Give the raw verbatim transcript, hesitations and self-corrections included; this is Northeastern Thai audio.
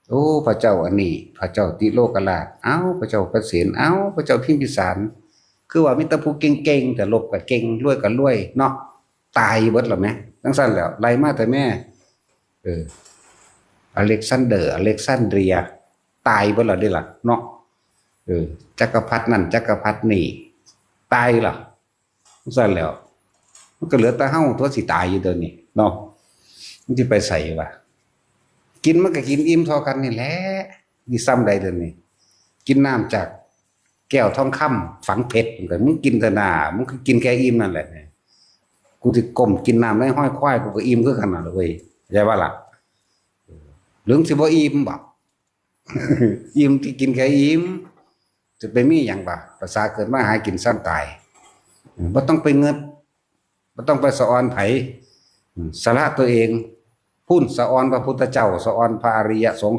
โอ้ พระเจ้าอันนี้ พระเจ้าติโลกราช เอ้า พระเจ้าประเสน เอ้า พระเจ้าพิมพิสาร คือว่ามีแต่ผู้เก่งๆ แต่ลบก็เก่ง รวยก็รวยเนาะ ตายเบิดแล้วแหม จั่งซั้นแล้ว ไล่มาแต่แม่ เออ อเล็กซานเดอร์ อเล็กซานเดรีย ตายเบิดแล้วเด้ล่ะเนาะ เออ จักรพรรดินั่น จักรพรรดินี่ ตายล่ะ จั่งซั้นแล้ว มันก็เหลือแต่เฮาตัวสิตายอยู่เดี๋ยวนี้เนาะ มันสิไปไสวะ กินมันก็กินอิ่มเท่ากันนี่แหละ สิซ่ำใดเดี๋ยวนี้ กินน้ำจากแก้วทองคำฝังเพชร มึงก็ มึงกินแต่น้ำ มึงก็กินแค่อิ่มนั่นแหละเนี่ย กูสิก้มกินน้ำในห้อยควาย กูก็อิ่มคือกันน่ะเว้ย เข้าใจบ่ล่ะ หรือสิบ่อิ่มบ่ อิ่มที่กินแค่อิ่ม จะไปมีหยังบ่ ภาษาเกิดมาหากินซ่ำตาย บ่ต้องไปเงิด บ่ต้องไปสะออนไผ สละตัวเอง พู้นสะออนพระพุทธเจ้า สะออนพระอริยสงฆ์